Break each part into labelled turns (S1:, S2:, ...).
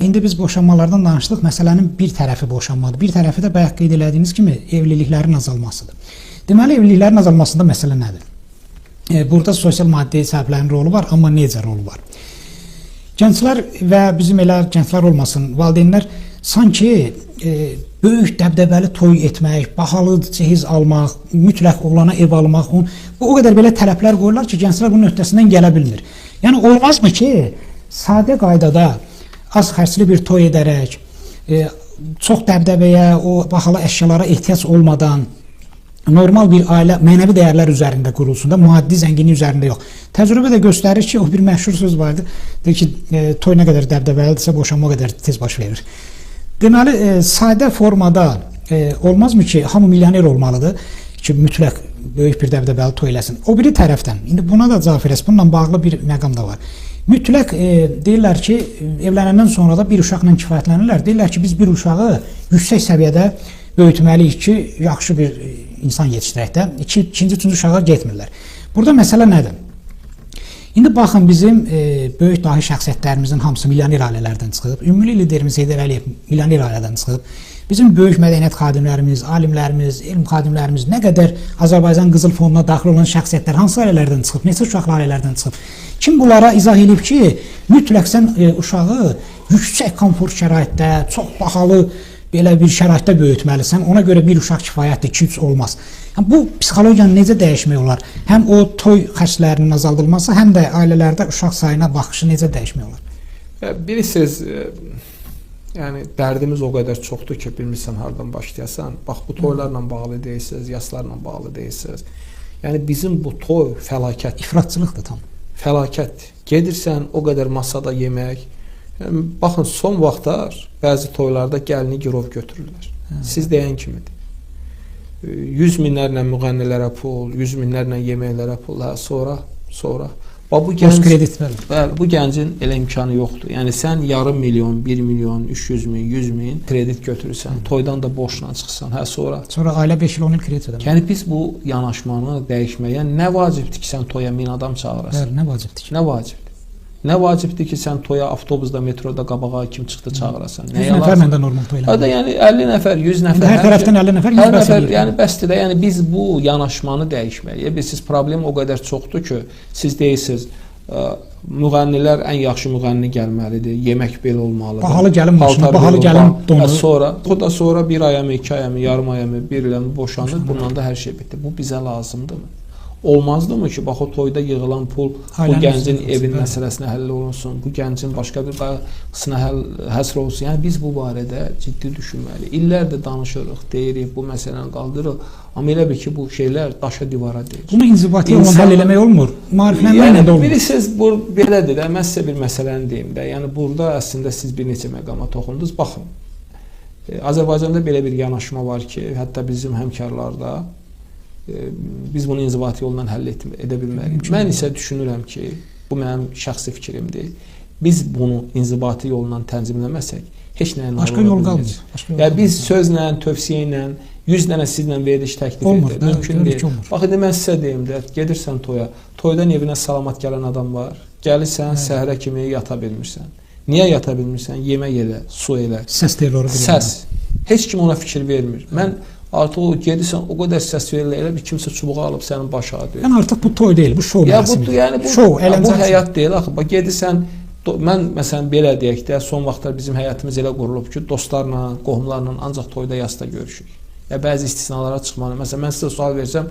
S1: İndi biz boşanmalardan danışdıq. Məsələnin bir tərəfi boşanmadır. Bir tərəfi də bayaq qeyd elədiyiniz kimi evliliklərin azalmasıdır. Deməli, evliliklərin azalmasında məsələ nədir? Burada sosial maddi səbəblərin rolu var, amma necə rolu var? Gənclər və bizim elə gənclər olmasın, valideynlər sanki böyük dəbdəbəli toy etmək, bahalı cehiz almaq, mütləq oğlana ev almaq, bu o qədər belə tələblər qoyurlar ki, gənclər bunun öhdəsindən gələ bilmir. Yəni olmazmı ki, sadə qaydada az xərcli bir toy edərək, çox dəbdəbəyə, o bahalı əşyalara ehtiyac olmadan normal bir ailə mənəvi dəyərlər üzərində qurulsun da, maddi zənginlik üzərində yox. Təcrübə də göstərir ki, o bir məşhur söz vardı. Deyir ki, toy nə qədər dəbdəbəlidirsə, boşanma o qədər tez baş verir. Deməli, sadə formada olmazmı ki, hamı milyoner olmalıdır ki, mütləq böyük bir dəbdəbəli toy eləsin. O biri tərəfdən, indi buna da cavab verəs, bununla bağlı bir məqam da var. Mütləq deyirlər ki, evlənəndən sonra da bir uşaqla kifayətlənirlər. Deyirlər ki, biz bir uşağı yüksək səviyyədə böyütməliyik ki, yaxşı bir insan yetişdirək də. İkinci, üçüncü uşağa getmirlər. Burada məsələ nədir? İndi baxın, bizim böyük dahi şəxsiyyətlərimizin hamısı milyoner ailələrdən çıxıb. Ümumilli liderimiz Heydər Əliyev milyoner ailədən çıxıb. Bizim böyük mədəniyyət xadimlərimiz, alimlərimiz, elm xadimlərimiz, nə qədər Azərbaycan Qızıl Fonduna daxil olan şəxsiyyətlər hansı ailələrdən çıxıb, neçə uşaqlı ailələrdən çıxıb? Kim bunlara izah edib ki, mütləq sən uşağı yüksək komfort şəraitdə, çox bahalı belə bir şəraitdə böyütməlisən. Ona görə bir uşaq kifayətdir, 2-3 olmaz. Yəni, bu psixologiyanı necə dəyişmək olar? Həm o toy xərclərinin azaldılması, həm də ailələrdə uşaq sayına baxışı necə dəyişmək olar?
S2: Bilirsiniz, yəni dərdimiz o qədər çoxdur ki, bilmirsən hardan başlayasan. Bax, bu toylarla bağlı deyirsiniz, yaslarla bağlı deyirsiniz. Yəni bizim bu toy fəlakət.
S1: İfratçılıqdır tam.
S2: Fəlakətdir. Gedirsən o qədər masada yemək. Yəni, baxın, son vaxtlar bəzi toylarda gəlini girov götürürlər. Siz deyən kimidir. 100 minlərlə müğənnilərə pul, 100 minlərlə yeməklərə pul, hə, sonra. Bax, bu gənc,
S1: kredit, bəli.
S2: Bəli, bu gəncin elə imkanı yoxdur. Yəni sən yarım milyon, 1 milyon, 300 min, 100 min kredit götürürsən, toydan da borcla çıxsan, hə, sonra.
S1: Sonra ailə 5 il, 10 il kredit ödəməli.
S2: Yəni biz bu yanaşmanı dəyişməyə nə vacibdir ki, sən toya 1000 adam çağırasan?
S1: Bəli, nə vacibdir ki?
S2: Nə vacibdir? Nə vacibdir ki, sən toya avtobusda, metroda qabağa kim çıxdı çağırasan?
S1: 100 nəfərlə də normal toy eləmək.
S2: Hətta yəni 50 nəfər, 100 nəfər.
S1: Hər tərəfdən 50 nəfər, 100 bəs eləyir.
S2: Yəni bəsdir də. Yəni biz bu yanaşmanı dəyişməliyik. Bilirsiniz, problem o qədər çoxdur ki, siz deyirsiniz, müğənnilər ən yaxşı müğənni gəlməlidir, yemək belə olmalıdır.
S1: Bahalı gəlin maşını, bahalı gəlin donu.
S2: Sonra, o da sonra bir aya mı, 2 aya mı, yarım aya mı, bir ilə mi boşanır, bundan da hər şey bitdi. Bu bizə lazımdırmı? Olmazdımı ki, bax o toyda yığılan pul bu gəncin evin məsələsinə həll olunsun, bu gəncin başqa bir qayğısına həsr olsun. Yəni biz bu barədə ciddi düşünməliyik. İllərdir danışırıq, deyirik, bu məsələni qaldırırıq. Amma elə bil ki, bu şeylər daşa divara deyil.
S1: Bunu inzibati yolla həll eləmək olmur, maariflənməklə də olmur.
S2: Bilirsiniz, bu belədir də. Mən sizə bir məsələni deyim də. Yəni burada əslində siz bir neçə məqama toxundunuz. Baxın, Azərbaycanda belə bir yanaşma var ki, hətta bizim həmkarlarda biz bunu inzibati yolla həll edə bilməliyik. Mən isə düşünürəm ki, bu mənim şəxsi fikrimdir. Biz bunu inzibati yolla tənzimləməsək, heç nəyə nail
S1: başqa yol qalmır.
S2: Yəni biz sözlə, tövsiyə ilə, 100 dənə sizlə veriliş təklif edir. Mümkün deyil. Bax, indi mən sizə deyim də, gedirsən toya, toydan evinə salamat gələn adam var. Gəlirsən, səhərə kimi yata bilmirsən. Niyə yata bilmirsən? Yemək elə, su elə.
S1: Səs terroru.
S2: Səs. Heç kim ona fikir vermir. Mən artıq o gedirsən, o qədər səs verirlər, elə bir kimsə çubuğu alıb sənin başına döyür.
S1: Yəni artıq bu toy deyil, bu şou mərasimidir.
S2: Yəni bu,
S1: şou,
S2: bu həyat deyil axı. Bax, gedirsən, mən məsələn belə deyək də, son vaxtlar bizim həyatımız elə qurulub ki, dostlarla, qohumlarla ancaq toyda, yasda görüşürük. Ya bəzi istisnalara çıxmalı. Məsələn, mən sizə sual versəm,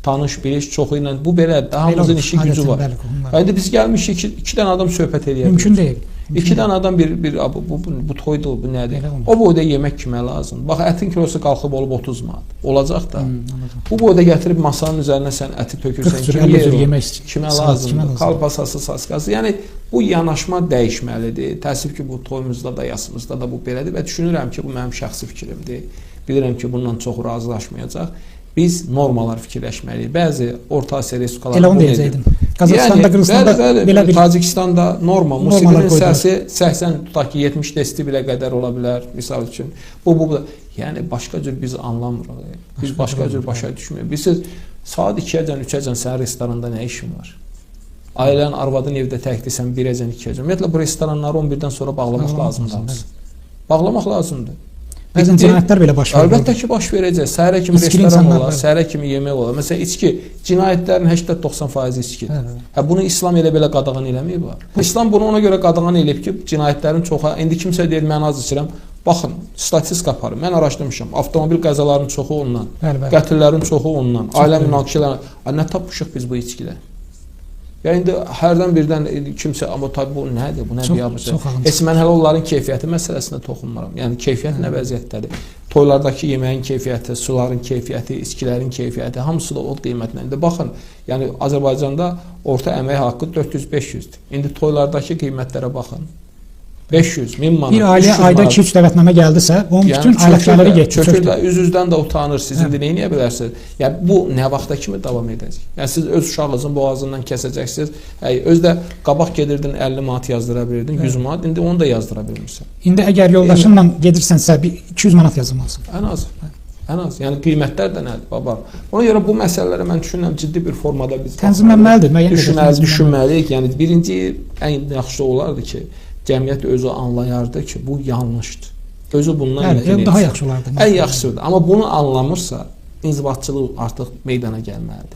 S2: tanış, biliş çoxu ilə bu belədir. Hamımızın işi gücü var. İndi biz gəlmişik ki, 2 dənə adam söhbət eləyə bilir.
S1: Mümkün deyil.
S2: 2 dənə adam bir bu toydur, bu nədir? O boyda yemək kimə lazım? Bax, ətin kilosu qalxıb olub 30 manat. Olacaq da. Bu boyda gətirib masanın üzərinə sən əti tökürsən, kim yer? Kimə lazımdır? Kalbasası, saskası. Yəni bu yanaşma dəyişməlidir. Təəssüf ki, bu toyumuzda da, yasımızda da bu belədir və düşünürəm ki, bu mənim şəxsi fikrimdir. Bilirəm ki, bundan çox razılaşmayacaq. Biz normalar fikirləşməliyik. Bəzi Orta Asiya respublikaları
S1: elə onu deyəcəkdim. Qazaxıstanda, Qırğızstanda belə bir
S2: Tacikistanda norma, musiqinin səsi 80, tutaq ki, 70 desibelə qədər ola bilər, misal üçün. Bu yəni başqa cür biz anlamırıq. Biz başqa cür başa düşmürük. Bilirsiniz, saat 2-əcən, 3-əcən sənin restoranda nə işin var? Ailən, arvadın evdə təkdir, sən birəcən, ikiyəcən. Ümumiyyətlə bu restoranları 11-dən sonra bağlamaq lazımdır. Bağlamaq lazımdır.
S1: Bəzən cinayətlər belə baş verir.
S2: Əlbəttə ki, baş verəcək. Səhərə kimi
S1: İçkili
S2: restoran
S1: insanlar
S2: olar,
S1: var.
S2: səhərə kimi yemək olar. Məsələn, içki, cinayətlərin 80-90% içkidir.
S1: Bəli, bəli.
S2: Hə, bunu İslam elə belə qadağan eləməyib. Ha. İslam bunu ona görə qadağan eləyib ki, cinayətlərin çoxu, indi kimsə deyir mən az içirəm. Baxın, statistika aparın. Mən araşdırmışam. Avtomobil qəzalarının çoxu ondan,
S1: Bəli, bəli.
S2: qətllərin çoxu ondan,
S1: Çox
S2: ailə
S1: doğru.
S2: münaqişələri. Nə tapmışıq biz bu içkidə? Ya indi hərdən birdən kimsə amma tabii bu nədir? Bu nə
S1: Çox-
S2: biabırçı?
S1: çox ağır.
S2: Heç mən hələ onların keyfiyyəti məsələsinə toxunmuram. Yəni keyfiyyət nə vəziyyətdədir? Toylardakı yeməyin keyfiyyəti, suların keyfiyyəti, içkilərin keyfiyyəti hamısı da o qiymətlə. İndi baxın, yəni Azərbaycanda orta əmək haqqı 400-500-dür. İndi toylardakı qiymətlərə baxın. 500, 1000 manat,
S1: Bir ailə
S2: 300
S1: ayda
S2: manat.
S1: 2-3 dəvətnamə gəldisə, onun
S2: Yəni
S1: bütün aylıq
S2: çökür
S1: gəliri
S2: də,
S1: getdi.
S2: çökür
S1: Çökdü.
S2: də, üz-üzdən də utanır. Siz indi nə edə bilərsiniz? Yəni bu nə vaxta kimi davam edəcək? Yəni siz öz uşağınızın boğazından kəsəcəksiniz. Öz də qabaq gedirdin 50 manat yazdıra bilirdin, 100 manat, indi onu da yazdıra bilmirsən.
S1: İndi əgər yoldaşınla gedirsənsə bir 200 manat yazılmalısan.
S2: Ən az. Ən az. Yəni qiymətlər də nədir baba? Ona görə bu məsələlərə mən düşünürəm ciddi bir formada biz
S1: Tənzimlənməlidir, müəyyən qədər
S2: düşünməli,
S1: tənzimlənməlidir.
S2: düşünməliyik. Yəni birinci ən yaxşısı olardı ki, cəmiyyət özü anlayardı ki, bu yanlışdır. Özü bundan
S1: Bəli,
S2: imtina
S1: daha
S2: etsin.
S1: yaxşı olardı.
S2: Ən yaxşısıdır. Amma bunu anlamırsa, inzibatçılıq artıq meydana gəlməlidir.